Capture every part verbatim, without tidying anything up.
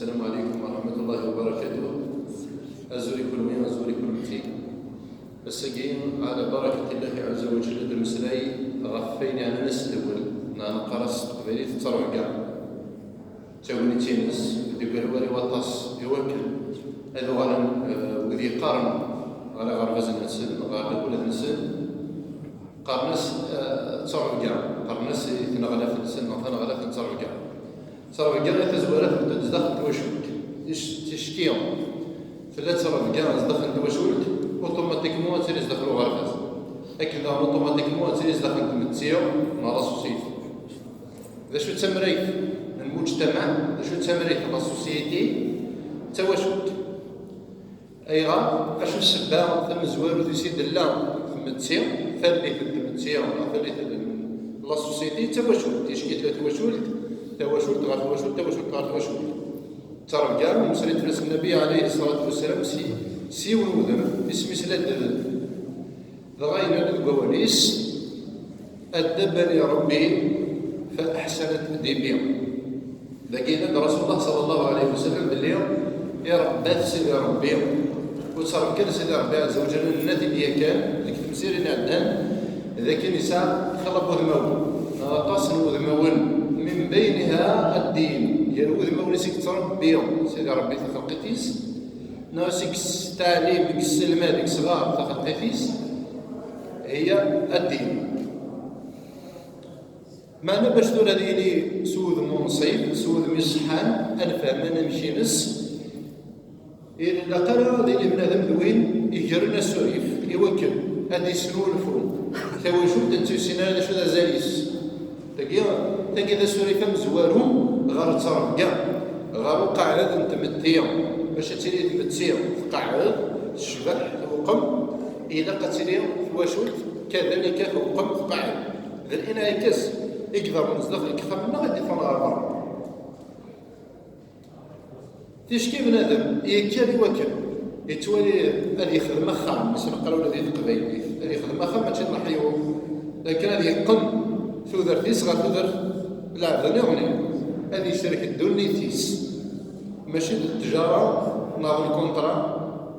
السلام عليكم ورحمة الله وبركاته. Azul i kunwi, azul i kunemti. Ass-agi, ala barakat Illahi Azza wa Jalla, ad d-nemmeslay ɣef wayen yeɛnan asedwel, neɣ neqqar-as s teqbaylit ttrebga. D tagnit-ines, deg wawal i waṭas, i wakken ad uɣalen, eh, wid yeqqaren ɣer iɣerbazen-nsen, ɣer lewlad-nsen, qqaren-as, eh, ttrebga, qqaren-as i tneɣlaft-nsen, neɣ taneɣlaft n ttrebga. Ttrebga i tazwara tbeddu-d zdaxel n twacult. Tic-, ticki tella ttrebga zdaxel n twacult, automatiquement ad tili zdaxel uɣerbaz. Akken daɣen automatiquement ad tili zdaxel n tmetti neɣ la société. D acu d tamrayt n lmujtamaɛ? D acu d tamrayt n la société? D tawacult. Ayɣer? Acu ssebba tamezwarut i s-id-tella tmetti, tallit n tmetti, neɣ tallit n la société, d tawacult. Ticki tella twacult, tawacult ɣer twacult, tawacult ɣer twacult. Ttrebga, umeslay fell-as Nnabi alayhi ṣṣalatu wassalam, si, si yiwen udem, isem-is Ladad. Dɣa yenna-d deg wawal-is: "Addabani Rebbi fa ahsana ta'dibi." Dagi yenna-d Rasulullah ṣalla Llahu ɛalayhi wa sallam belli irebba-t Sidi Rebbi. Ur ttrebga Sidi Rebbi ɛezza wa jalla, nenna-t-id yakan deg temsirin iɛeddan, d akken yesɛa xilla n wudmawen, aṭas n wudmawen, min bayniha ad-din, gar wudmawen-is i yettrebbi Sidi Rebbi taxelqit-is, neɣ seg ttaɛlim, deg sselmad, deg sɣar taxelqit-is, hiya ad-din. Meɛna bac tura ad yili s wudem unṣib, s wudem iṣeḥḥan, ad nefhem anamek-ines, ur ilaq ara ad yili bnadem d win igren asurif i wakken ad yesnulfu tawacult, ur yessin ara d acu d azal-is. Tagi, tagi d asurif amezwaru ɣer ttrebga, ɣer uqeɛɛed n tmetti. Bac ad tili tmetti tqeɛɛed, tecbeḥ, tewqem, ilaq ad tili twacult kadalika tewqem, tqeɛɛed. D l'inɛikas i iḍerrun zdaxel n yexxamen-nneɣ i d-iffɣen ɣer berra. Ticki bnadem yekker i wakken yettwali ad yexdem axxam, ma s neqqar ula di teqbaylit, ad yexdem axxam mačči d leḥyuḍ, lakin ad yeqqen tudert-is ɣer tudert n lɛebd nniḍen, ad yecrek ddunit-is, mačči d ttjara neɣ d lkuntra,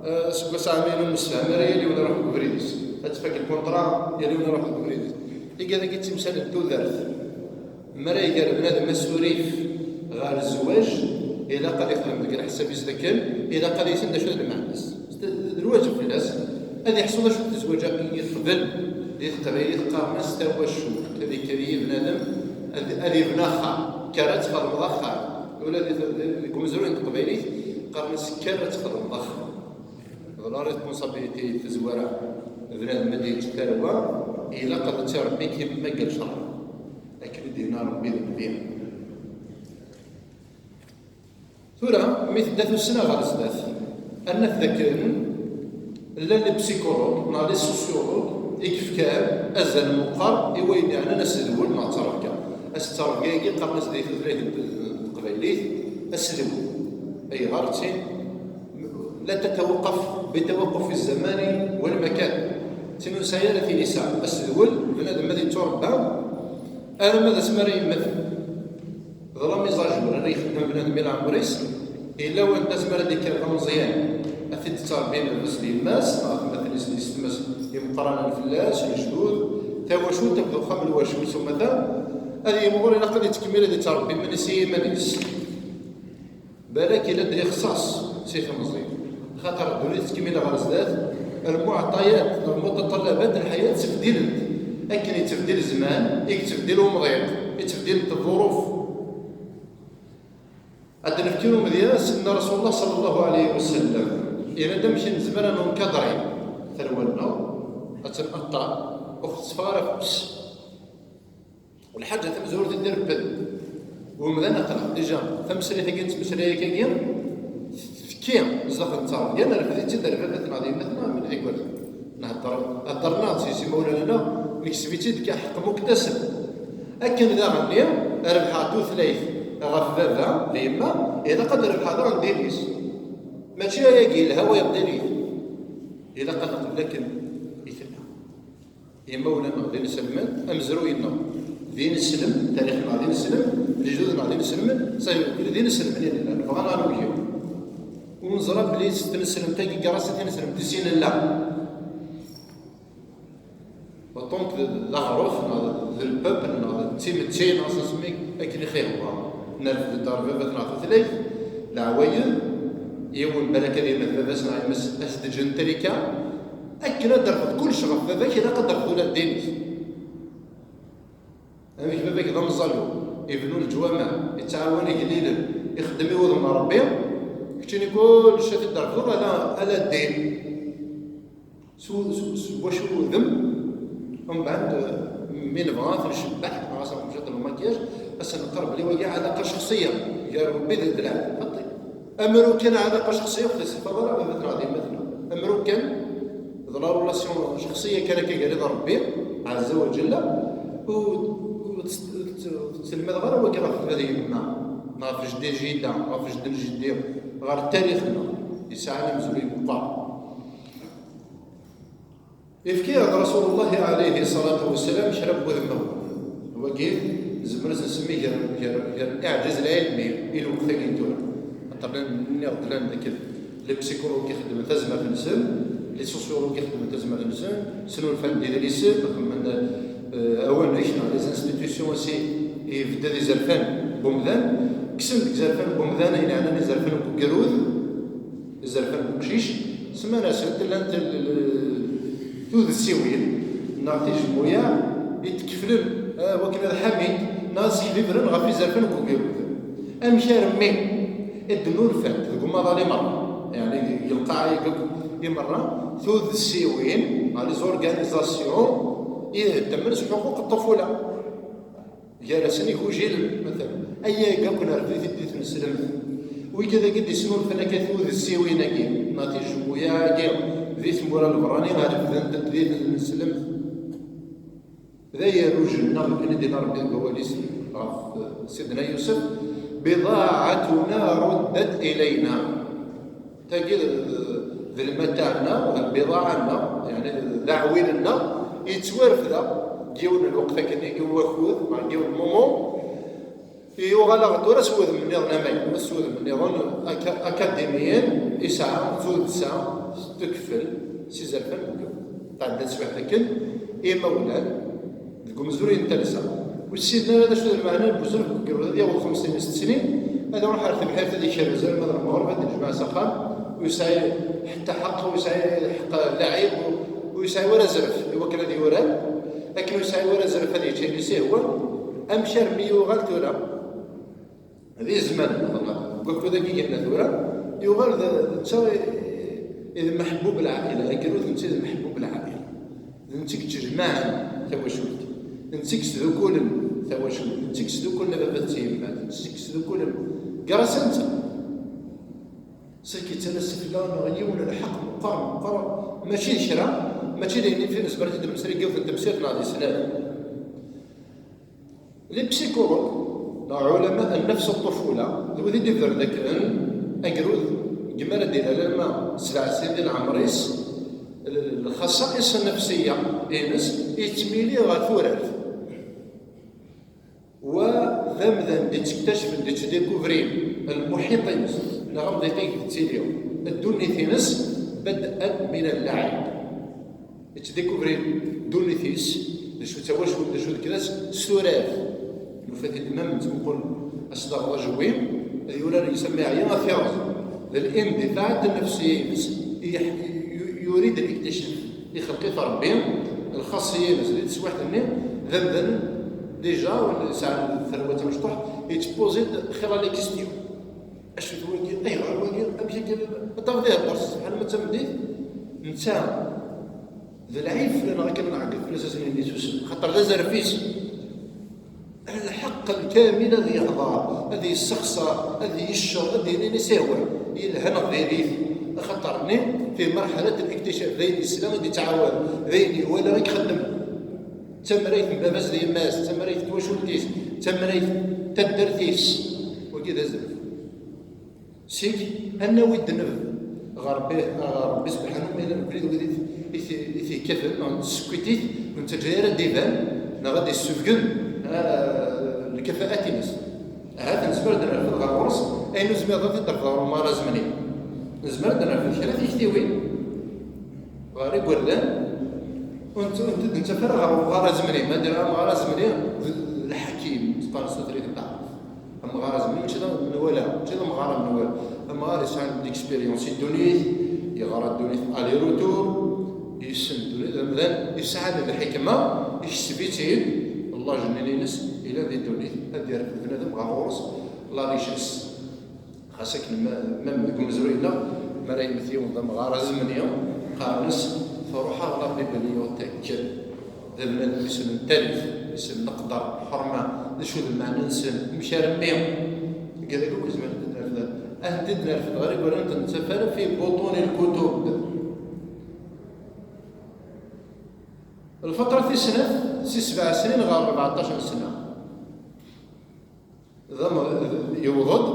eh, seg wass ɛamayen ur nessefham ara, yal yiwen iruḥ deg ubrid-is, ad tfak lkuntra, yal yiwen iruḥ deg ubrid-is. Tigad-agi d timsal n tudert. Mi ara iger bnadem asurif ɣer zzwaǧ, ilaq ad ixdem deg leḥsab-is dakken ilaq ad yissin d acu d lmeɛna-s. D, d lwaǧeb fell-as ad iḥṣu d acu d zzwaǧ-agi. Yeqbel di teqbaylit qqaren-as tawacult, ad ikker i bnadem ad, ad ibna axxam. Kker ad txedmeḍ axxam. Ula di, di, deg umezruy n teqbaylit qqaren-as kker ad txedmeḍ axxam. D la responsabilité n tezwara. Bnadem ad yeǧǧ tarwa, ilaq ad tt-irebbi kima yemmager ccreɛ. Akken i d-yenna Rebbi d Nnbi. Tura, mi tedda tussna ɣer zdat, ad naf dakken llan les psychologues neɣ les sociologues i yefkan azal meqqar i wayen yeɛnan asedwel neɣ ttrebga. Asetrebga-agi qqaren-as di tutlayt n teqbaylit asedwel. Ayɣer? D tin لا تتوقف بتوقف الزمان والمكان. Tin ur nesɛi ara tilisa. Asedwel, bnadem ad yetturebba arma d asmi ara yemmet. D la mise à jour ara ixeddem bnadem i leɛmer-is. Yella wanda asmi ara d-ikker d ameẓyan, ad t-id-tettrebbi baba-s d yemma-s, neɣ atmaten-is d yessetma-s imeqqranen fell-as, lejdud, tawacult akked uxxam n lwacult s umata. Ad yimɣur ilaq ad yettkemmil ad yettrebbi iman-is i yiman-is. Balak yella-d lixṣaṣ si temẓi, xaṭer ddunit tettkemmil ɣer zdat, lmuɛṭayat, lmutaṭallabat n lḥayat ttbeddilent. Akken yettbeddil zzman, i yettbeddil umḍiq, i ttbeddilent ḍḍuruf. Ad d-nefk umedya, Sidna Rasulullah ṣalla Llahu ɛalayhi wa sallam, yenna-d amek nezmer ad nenkadri tarwa-nneɣ, ad tt-nqeṭṭer, ur tetteffeɣ ara afus. Lḥaǧa tamezwarut i d-ireffed umdan aql-aɣ, déjà, tameslayt-agi nettmeslay akka-agi, tekki zdaxel n ttṛebga, nerfed-itt-id ar baba-tneɣ d yemma-tneɣ, amin d igerdan. Nhedder, heddren-aɣ-d s yimawlan-nneɣ, nekseb-itt-id, akka ḥeqqem akk tasem. Akken daɣen-nni, rebḥeɣ tutlayt ɣef baba d yemma, ilaq ad rebḥeɣ daɣen d yelli-s. Mačči ayagi yelha, wayeḍ d alit. Ilaq ad neqbel akken i tella. Imawlan-nneɣ d inselmen, amezruy-nneɣ d ineslem, tarix-nneɣ d ineslem, Lejdud-nneɣ d inselmen, sahi d inselmen i nella, nebɣa neɣ nugi. Ur neẓra belli s tneslemt-agi, gar-as i tneslemt i sin nella. Uṭṭun d, d aɣref, neɣ d lpepl, neɣ d timetti, neɣ s asemmi akken i ɣ-ihwa. Nerfed-d ɣer baba-tneɣ tutlayt, leɛwayed, yiwen balak ad yemmet baba-s neɣ yemma-s, ad s-d-ǧǧen trika. Akken ad d-terfeḍ kullec ɣef baba-k, ilaq ad d-terfeḍ ula d ddin-ik. Amek baba-k d ameẓẓalu, ibnu leǧwameɛ, yettɛawan igellilen, ixeddem i wudem n Ṛebbi, keččini kullec ad t-id-terfeḍ ala, ala ddin. S, s, s wacu wudem? Umbeɛd, eh, mi nebɣa ad t-ncebbeḥ, neɣ ad s-nexdem ciṭ n lmakiyaj, ad s-neqqar belli wagi ɛalaqa cexṣiya gar Ṛebbi d, d lɛebd. Xaṭi. Amru kan ɛalaqa cexṣiya, ur ɣ-t-yessexfaḍ ara baba-tneɣ d yemma-tneɣ. Amru kan d la relation cexṣiya kan akka gar-i d Ṛebbi, ɛezza wa ǧella, ur, ur tt-, ur tt-, ur tt-tselmadeɣ ara wagi ɣef baba d yemma, neɣ ɣef jeddi jida, neɣ ɣef jeddi n jeddi, ɣer tarix-nneɣ, yesɛan amezruy meqqer. Yefka-yaɣ-d Rasulullah alayhi ṣṣalatu wassalam kra n wudmawen. Wagi, nezmer ad nsemmi gar, gar, gar iɛǧaz lɛilmi i lweqt-agi n tura. Xaṭer llan, nniɣ-d llan deg les psychologues ixeddmen tazmert-nsen, les sociologues ixeddmen tazmert-nsen, snulfan-d idlisen, xedmen, eh, awanek, neɣ les institutions aussi, yebded izerfan n umdan, kksen deg izerfan n umdan ayen yeɛnan izerfan n ugrud, izerfan n uqcic, semman-asent, llant l-, l-, tuddsiwin neɣ tijemmuyaɛ i d-keflen, eh, wakken ad ḥamint neɣ ad sseḥbibren ɣef izerfan n ugrud. Amek armi i d-nulfant deg umaḍal i merra, yeɛni deg lqaɛa-agi akk i merra, tuddsiwin, neɣ les organisations i iheddamen s ḥuquq ṭṭufula. Gar-asen igujilen, matalan. Aya akk nerfed-it di tneslemt. Wigad-agi d-isnulfan akka tuddsiwin-agi, neɣ tijemmuyaɛ-agi, di tmura n lberrani, refdent-tent di tneslemt. D agerruj-nneɣ, akken i d-yenna Ṛebbi deg wawal-is ɣef, eh, Sidna Yusef, بضاعتنا ردت إلينا. Tagi d, d lmataɛ-nneɣ, d lbiḍaɛa-nneɣ, yeɛni d aɛwin-nneɣ, yettwarfed deg yiwen n lweqt akkenni, i wakud, neɣ deg yiwen n moment, yuɣal-aɣ-d tura s wudem nniḍen amaynut, s wudem nniḍen aka-, akadimiyen, yesɛa tuddsa tetkeffel s izerfan n wudem. Tɛedda teswiɛt akken, imawlan, deg umezruy n talsa. Ur ssinen ara d acu d lmeɛna n uzref deg ugrud, ad yaweḍ xemsin snin, ad iruḥ ar tebḥirt ad ikerrez arma d lmeɣreb, ad d-ijmeɛ s axxam, ur yesɛi ḥetta ḥeqq, ur yesɛi ḥeqq lɛib, ur yesɛi wara azref i wakken ad yurar, akken ur yesɛi wara azref ad yečč ayen i s-ihwan. Amek armi yuɣal tura? Di zzman, deg wakud-agi yella tura, yuɣal d, d netta i, i d meḥbub lɛaila, agrud netta i d meḥbub lɛaila. D netta i yettjemɛen tawacult. D netta i yesdukulen tawacult. D netta i yesdukulen ababat d tyemmat. D netta i yesdukulen. Gar-asen netta. Saki ttalasen fell-aɣ neɣ yiwen n lḥeqq meqqar, meqqar, mačči d kra, mačči d ayen i nezmer ad t-id-nemmeslay deg yiwet n temsirt neɣ di snat. Les psychologues, neɣ ɛulama nnefs ṭṭufula, d wid i d-ibedren akken agrud, deg mi ara d-ilal alamma sebɛ snin di leɛmer-is, l-, lxaṣaṣa nnefsiya-ines yettmili ɣer turart. Wa d amdan d-ittektacefen, d-ittdikuvrin lmuḥiṭ-ines, neɣ amḍiq i yettili, ddunit-ines, بدءا من اللعب. Yettdikuvri ddunit-is, d acu d tawacult, d acu d kra, s turart. Nufa-t-id ma nettmuqul asdaɣ d ajewwi, ad yurar yis am iɛya ad t-ireẓ. D l'indifaɛat nnefsiya-ines i yeḥ-, yu-, yurid الاكتشاف. Ixleq-it Ṛebbi, lxaṣṣiya-ines di teswiɛt-nni, d amdan déjà, win yesɛan tarwa d tamecṭuḥt, yettpuzi-d xir les questions. Acu d wagi? Ayɣer wagi? Amek akka? Ad tafeḍ ihedder s sebḥan ma d tameddit, netta d lɛib fell-aneɣ akken ad nɛeggeḍ fell-as ass-nni i tusem, xaṭer d azref-is. Lḥeqq lkamil ad yehder, ad yessexṣer, ad yecceḍ, ad d-yini ayen i s-ihwan, yelha neɣ diri-t. Axaṭer-nni, fi merḥalat n likticaf, d ayen yesla i d-yettɛawan, d ayen iwala i ixeddem. D tamrayt n baba-s d yemma-s, d tamrayt n twacult-is, d tamrayt n taddart-is. Wagi d azref. Seg ad nawi ddneb ɣer Ṛebbi, ɣer Ṛebbi subḥanahu, ma yella nekkni d wid i t-, i t-, i t-yekkaten, neɣ nettsekkiṭ-it, ur nettaǧǧa ara ad d-iban, neɣ ad d-issebgen, ah, lkafaat-ines. Ahat nezmer ad nerfed ɣer ɣur-s ayen ur zmireḍ ad t-id-terfeḍ ɣer umɣar azemni. Nezmer ad nerfed kra tiktiwin ɣer igerdan, ur nett-, ur nett-, nettaf ara ɣer umɣar azemni. Ma dira amɣar azemni d, d lḥakim, teqqar s tutlayt n taɛrabt. Amɣar azemni mačči d amenwala, mačči d amɣar amenwala. Amɣar yesɛan l'expérience i ddunit, yeɣra ddunit aller retour, yessen ddunit d amdan, yesɛan lḥikma, yekseb-itt-id, llaj-nni-ines yella di ddunit. Ad yerfed bnadem ɣer ɣur-s la richesse. Xas akken ma, ma deg umezruy-nneɣ, mi ara yemmet yiwen d amɣar azemni, qqaren-as: "Truḥ-aɣ la bibliothèque." D bnadem isellen tarit, isellen leqder, lḥerma, d acu d lmeɛna-nsen, amek ara mmi. Deg-, deg akk izmer ad t-id-nerfed. Ad t-id-nerfed ɣer igerdan ur nettaf ara fi buṭun lkutub. Lfeṭra tis snat, si sebɛa snin ɣer rbeɛṭac n sna. D am-, yewweḍ-d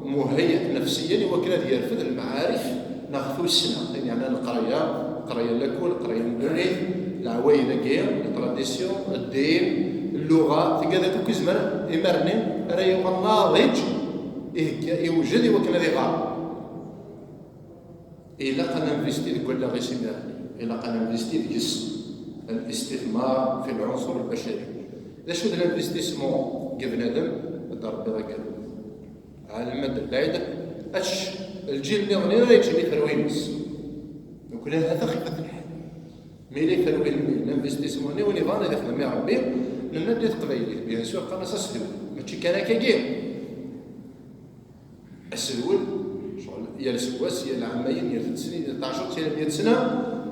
muhayya nafsiyan i wakken ad yerfed lmeɛarif neɣ tussna, ayen yeɛnan leqraya, leqraya n lakul, leqraya n ddunit, leɛwayed-agi, la tradition, ddin, lluɣa, tga d akk izmer imar-nni ara yuɣal naḍiǧ, ihegga, iwjed i wakken ad iɣer. Ilaq ad ninvesti deg wallaɣ-is imir-nni. Ilaq ad ninvesti deg-s. Al-istithmar fi l-unsur al-bacari. D acu d l'investissement deg bnadem? D Rebbi dagi. Ɛalem ad lɛid, ač lǧil nniḍen ara yeččen iferwin-is. Nekkni hata xifat lḥal. Mi la iferwin-nni, l'investissement-nni, win yebɣan ad ixdem i Rebbi, nenna-d i teqbaylit, bien sûr, qqaren-as asedwel. Mačči kan akkagi. Asedwel, ccɣel, yal aseggas, yal ɛamayen, yal tment snin, yal tɛecṛ, yal meyya sna,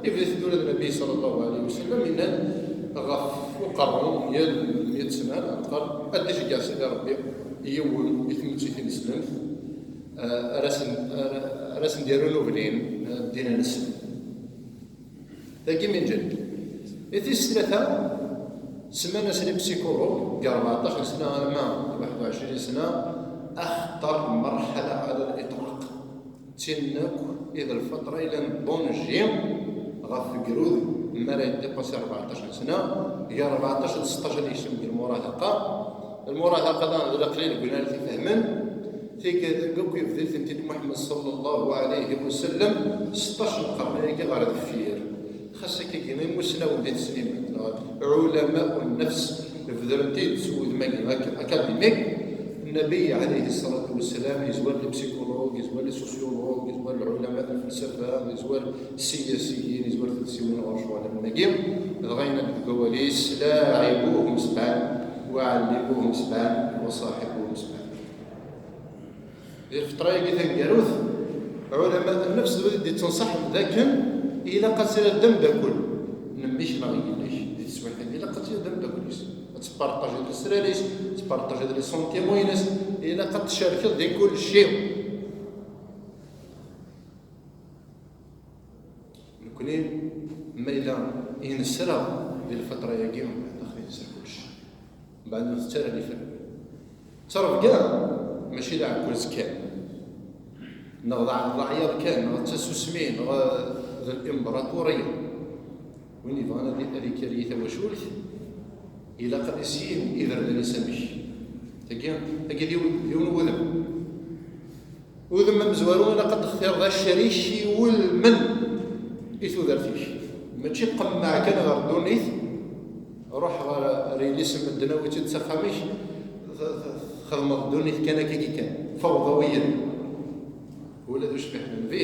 ibda-t-id ula d Nnbi ṣalla Llahu ɛalayhi wa sallam, yenna-d ɣef uqerru n yal meyya sna, neɣ lqern, ad d-iceggeɛ Sidi Ṛebbi yiwen i tmetti tineslemt, eh, ara sen-, ara, ara sen-d-yerrun ubnin, eh, ddin-nsen. Tagi min ǧed. I tis tlata, semman-as les psychologues, deg rbeɛṭac n sna arma d waḥed u ɛecrin sna, axeṭṭer lmerḥala ɛla liṭlaq. D tin akk i d lfeṭra yellan d danger ɣef ugrud mi ara yedipasi rbeɛṭac n sna, gar rbeɛṭac d seṭṭac ad yekcem deg lmurahaqa. Lmurahaqa daɣen d laqlil deg win ara t-ifehmen. Tigad akk yebda-tent-id Muḥemmed ṣalla Llahu ɛalayhi wa sallam, seṭṭac n lqern-agi ɣer deffir. Xas akkagi, imusnawen di teslimat, neɣ ɛulama nnefs, bedren-t-id s wudem-agi ak-, akadimik. Nnabi ɛalayhi ṣṣalatu wa ssalam yezwar les psychologues, yezwar les sociologues, yezwar lɛulama n lfelsafa, yezwar ssiyasiyin, yezwar tilsiwin ɣer ccɣel am wagi. Dɣa yenna-d deg wawal-is: "Laɛibuhum sebɛan, wa ɛallimuhum sebɛan, wa ṣaḥibuhum sebɛan." Di lfeṭra-agi taneggarut, ɛulama nnefs d wid i d-yettenṣaḥen d akken ilaq ad tt-tiliḍ d ameddakel n mmi-k neɣ yelli-k. Di teswiɛt-agi, ilaq ad tiliḍ d ameddakel-is. Ad tparṭajiḍ lesrar-is, ad tparṭajiḍ les sentiments-ines, ilaq ad tcerkeḍ di kulci. Nekni, ma yella i nesra di lfeṭra-agi, axir yenser kullec. Mbeɛd ur nettu ara lifer. Ttrebga mačči d aɛekkaz kan, neɣ d aɛ-, d aɛyaḍ kan, neɣ d tasusmi, neɣ d l'imbraṭuriya. Win yebɣan ad i-, ad ikerri tawacult, ilaq ad isyin iberdan-is amek. Tagi, tagi d yiwen, d yiwen wudem. Udem amezwaru, ilaq ad textireḍ acrik iwulmen i tudert-ik. Mačči ṭṭemmeɛ kan ɣer ddunit, ruḥ ɣer, ɣer yelli-s n medden, awi-tt-id s axxam-ik, t-, t-, txedmeḍ ddunit kan akkagi kan, fawḍawiyen. Ula d ucbiḥ n Nnbi,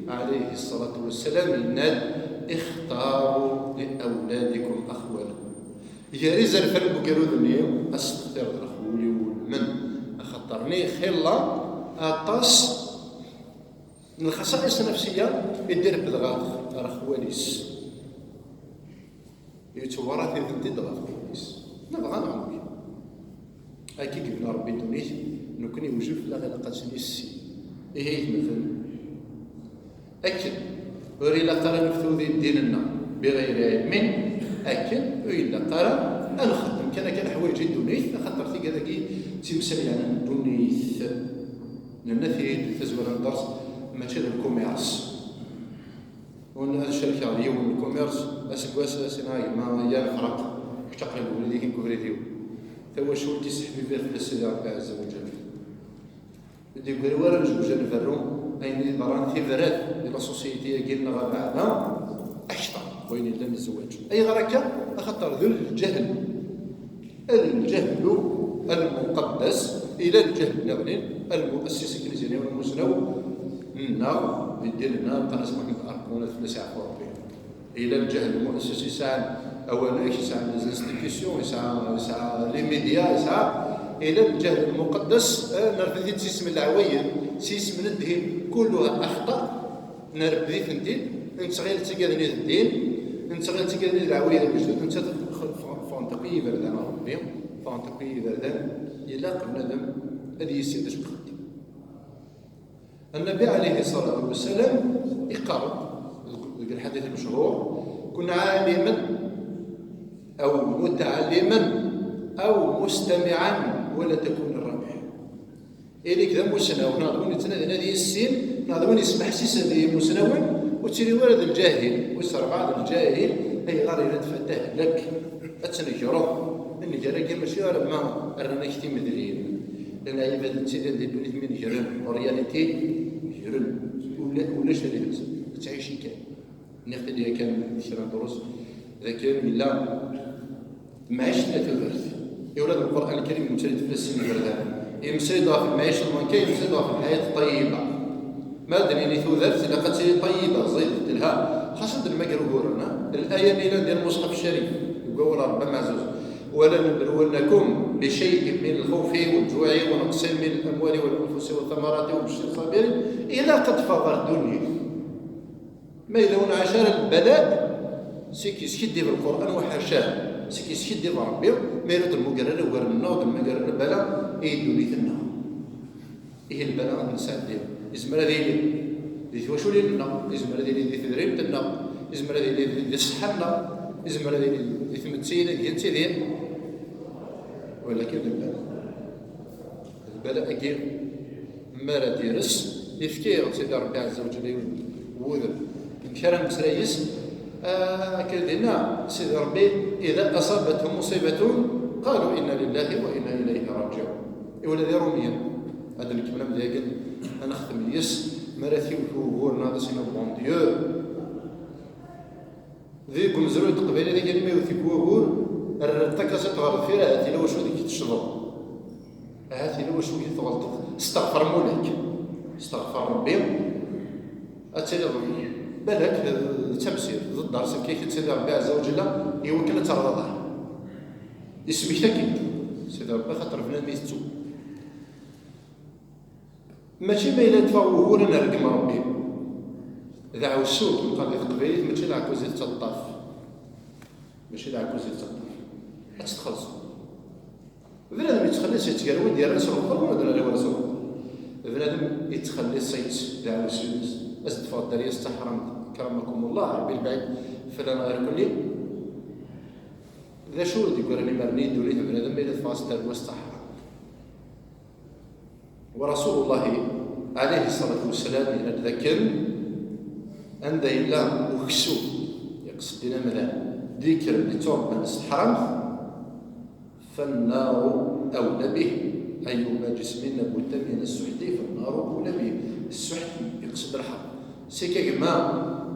ɛalayhi ṣṣalatu wa ssalam, yenna-d: "Ixtaru li awladikum axwalakum." Gar izerfan n ugrud-nni, ad s-textireḍ lexwal iwulmen, axaṭer nni xilla aṭas n lxaṣaṣ nefsiya i d-irfed ɣer, ɣer lexwal-is. Yettwara-tent-id ɣef wul-is. Nebɣa neɣ nugi. Akka i yebna Rebbi ddunit, nekni wejib fell-aɣ ilaq ad tt-nissin. Ihi aytmaten, akken ur ilaq ara ad neftu di ddin-nneɣ biɣayri ɛilmin, akken ur ilaq ara ad nxeddem kan akka leḥwayeǧ i ddunit, axaṭer tigad-agi d timsal yeɛnan ddunit. Nenna-t-id di tazwara n dders, mačči d lkumirs. Wen ad cerkeɣ d yiwen n lkumirs, aseggas ad as-iniɣ a gma ya nefreq, kečč aql-ik deg ubrid-ik, nekk deg ubrid-iw. Tawacult-is teḥbibir fell-as Sidi Ṛebbi ɛezza wa ǧell. Ur d-yeggri wara nezweǧ ad nberru ayen i yeḍran tibrat di la société-agi-nneɣ abeɛda akteṛ n wayen yellan zzwaǧ. Ayɣer akka? Axaṭer d lǧehl, lǧehlu lmuqeddes, ila lǧehl nniḍen, lmuassis akken i s-yenna yiwen umusnaw nneɣ di ddin-nneɣ, qqaren-as Muḥemmed Arqun, ad fell-as iɛfu Ṛebbi. Ila lǧehl lmuassis, yesɛa awanek, yesɛa les institutions, yesɛa, yesɛa les médias, yesɛa, ila lǧehl lmuqeddes, eh, nerfed-it s yisem n leɛwayed, s yisem n ddin, kulluha axṭa, nerfed-itent-id, nettɣil d tigad-nni d ddin, nettɣil d tigad-nni d leɛwayed n lejdud, netta ffɣent akk i yiberdan n Ṛebbi, ffɣent akk i yiberdan, ilaq bnadem ad yissin d acu ixeddem. Annabi ɛalayhi ṣṣalatu wassalam iqqar-d deg, deg lḥadit lmechuṛ: "Kun ɛaliman aw mutɛalliman aw mustamiɛan wala takun rrabiḥ." Ili-k d amusnaw, neɣ d win yettnadin ad yissin, neɣ d win yesmeḥsisen d yimusnawen, ur ttili wara d lǧahil. Wis ṛebɛa d lǧahil, ayɣer yella d fatah lak. Ad tnegreḍ. Nnger-agi mačči alamma rran-ak timedlin. Llan ɛibad yettidiren di ddunit mi negren, en réalité, negren. Ula-, ulac ad ihezzen. Ad ttɛici kan. Nniɣ-t-id yakan di kra n drus, d akken yella mɛict la tudert. Iwla d Lqur'an Lkarim yemmeslay-d fell-as sin iberdan. Yemmeslay-d ɣef lmɛict n Makka, yemmeslay-d ɣef lḥayat ṭṭayyiba. Ma ad d-nini tudert, ilaq ad tili ṭayyiba, ẓidet, telha. Xas ad d-nmager uguren, ha? Laya-nni yellan di Lmuṣḥaf Ccarif, deg wawal n Ṛebbi Ameɛzuz: "Wala nabluwannakum bi cay'in min lxawfi wal ju'i wa naqsin min lamwali wal anfusi wa thamarati wa bacciris sabirin." Ilaq ad d-teffeɣ ɣer ddunit. Ma yella ur nɛac ara lbala, seg yeskiddib Lqur'an wa ḥaca, seg yeskiddib Ṛebbi, ma yella ur d-nmager ara uguren-nneɣ, ur d-nmager ara lbala i ddunit-nneɣ. Ihi lbala ad nesɛeddi, yezmer ad yili di twaculin-nneɣ, yezmer ad yili di tedrimt-nneɣ, yezmer ad yili di, di ṣṣeḥḥa-nneɣ, yezmer ad yili di tmetti ideg nettidir, walakin d lbala. Lbala-agi, mi ara d-ires, yefka-yaɣ-d Sidi Ṛebbi Ɛezza wa Ǧella yiwen n wudem. Amek ara nemmeslay yis-s? Ah, akken dinna, Sidi Ṛebbi: "Ida asabathum musibatun, qalu inna lillahi wa inna ilayhi raǧiɛun." Iwla d Iṛumyen. Ad d-nekmel amedya-agi, ad nextem yis-s, mi ara t-iwet wugur, neɣ ad as-iniɣ bon Dieu. Deg umezruy n teqbaylit, akken ma yewwet-ik wagur, rr-d takasat ɣer deffir, ahat yella wacu deg tecḍeḍ. Ahat yella wacu deg tɣelṭeḍ. Steɣfer mulak. Steɣfer Ṛebbi. Ad tiliḍ balak d, d tamsirt, d dderz, akka i k-ittili Ṛebbi Ɛezza wa Ǧella, i wakken ad terreḍ. Ismekta-k-id Sidi Ṛebbi, axaṭer bnadem itettu. Mačči ma yella ṭṭfeɣ wugur ad nergem Ṛebbi. D aɛewsu, nqal di teqbaylit, mačči d aɛekkaz i tettaṭṭaf. Mačči d aɛekkaz i tettaṭṭaf. Ad tt-txellṣeḍ. Bnadem yettxelliṣ-itt gar win d-yerran s lxeṭr, wala d-nerra wala s lxeṭr. Bnadem yettxelliṣ-itt d aɛewsu-ines. Ad s-d-teffeɣ dderya-s d taḥramt. Akramakumullah, Ṛebbi lebɛid fell-aneɣ irkelli. D acu i d-yeggran imaren i ddunit n bnadem ma yella teffeɣ-as dderya-s d taḥramt? ورسول الله عليه الصلاة والسلام yenna-d dakken anda yella uksum, yeqsed din amdan, d-ikkren, d-ittwaṛebban s teḥramt, فالنار أولى به. أيما جسم نبت من السحت فالنار أولى به. Ssuḥt yeqsed lḥeṛ. Seg a gma,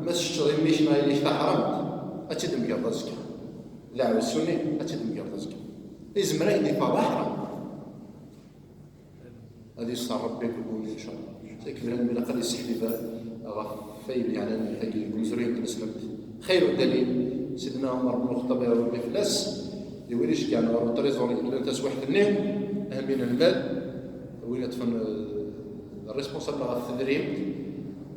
ma teččeḍ i mmi-k neɣ yelli-k taḥramt, ad tt-id-tmegreḍ azekka. D aɛewsu-nni, ad tt-id-tmegreḍ azekka. Izmer ad k-d-iffeɣ d aḥram. Ad yesser Ṛebbi akk win, incallah. Yak bnadem ilaq ad yesseḥbib ɣef wayen yeɛnan tagi deg umezruy n tneslemt. Xayru dalil, Sidna Ɛmer bnu Lxeṭṭab, Ṛebbi fell-as, d win iceggɛen ɣer utrésor yellan taswiḥt-nni, ahmi n lmal, win iṭṭfen, eh, responsable ɣef tedrimt,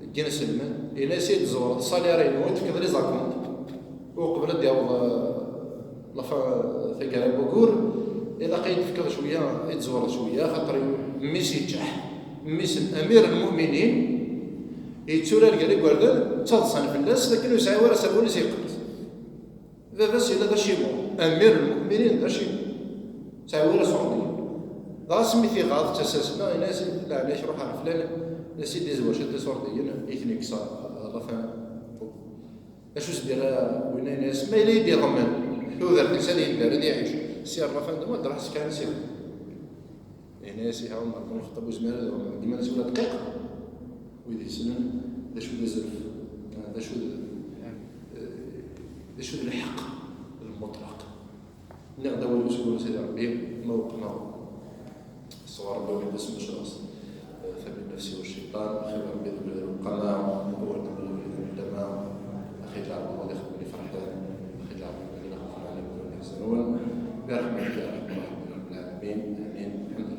deg inselmen, yenna-as i d-tzewreḍ salaire-inu, i d-tefkiḍ les acomptes. Uqbel ad d-yaweḍ, eh, la fin, taggara n wugur, ilaq ad yi-d-tefkeḍ cwiya, ad yi-d-tẓewreḍ cwiya, axaṭer mmi-s yeččeḥ, mmi-s n Amir lmuminin, yetturar gar igerdan, ttaḍsan fell-as, lakin ur yesɛi ara aserwal i s-yeqqen. Baba-s yella d acimur, Amir lmuminin d acimur. Ur yesɛi ara iṣurdiyen. Dɣa asmi t-iɣaḍ, ttasas-nneɣ, yenna-as, "Leɛnaya-k, ruḥ ɣer flan, as-id izwer ciṭ iṣurdiyen, i ten-ikkes ɣer la fin." Acu s-d-yerra winna, yenna-as, "Ma yella i d-iḍemmen tudert-is ad yedder, ad iɛic, si rraf anda ma d-ruḥ s kan si." Yenna-yas i Ɛumar ibn Lxeṭṭab ur yezmir ad iruḥ deg iman-is ula dqiqa. Wid yessnen d acu d azref, d acu d, d acu d lḥeqq lmuṭlaq. Nniɣ-d awal useggas Sidi Ṛebbi, ma uqmeɣ ṣṣwar Ṛebbi wid asmecreɣ tabi nnefsi wa cciṭan, axir Ṛebbi d wid uqama, awal d wid uqama, axir Ṛebbi wid ixedmen iferḥen, axir Ṛebbi wid ixedmen iḥzanen, برحمتك يا أرحم الراحمين يا رب العالمين. آمين. الحمد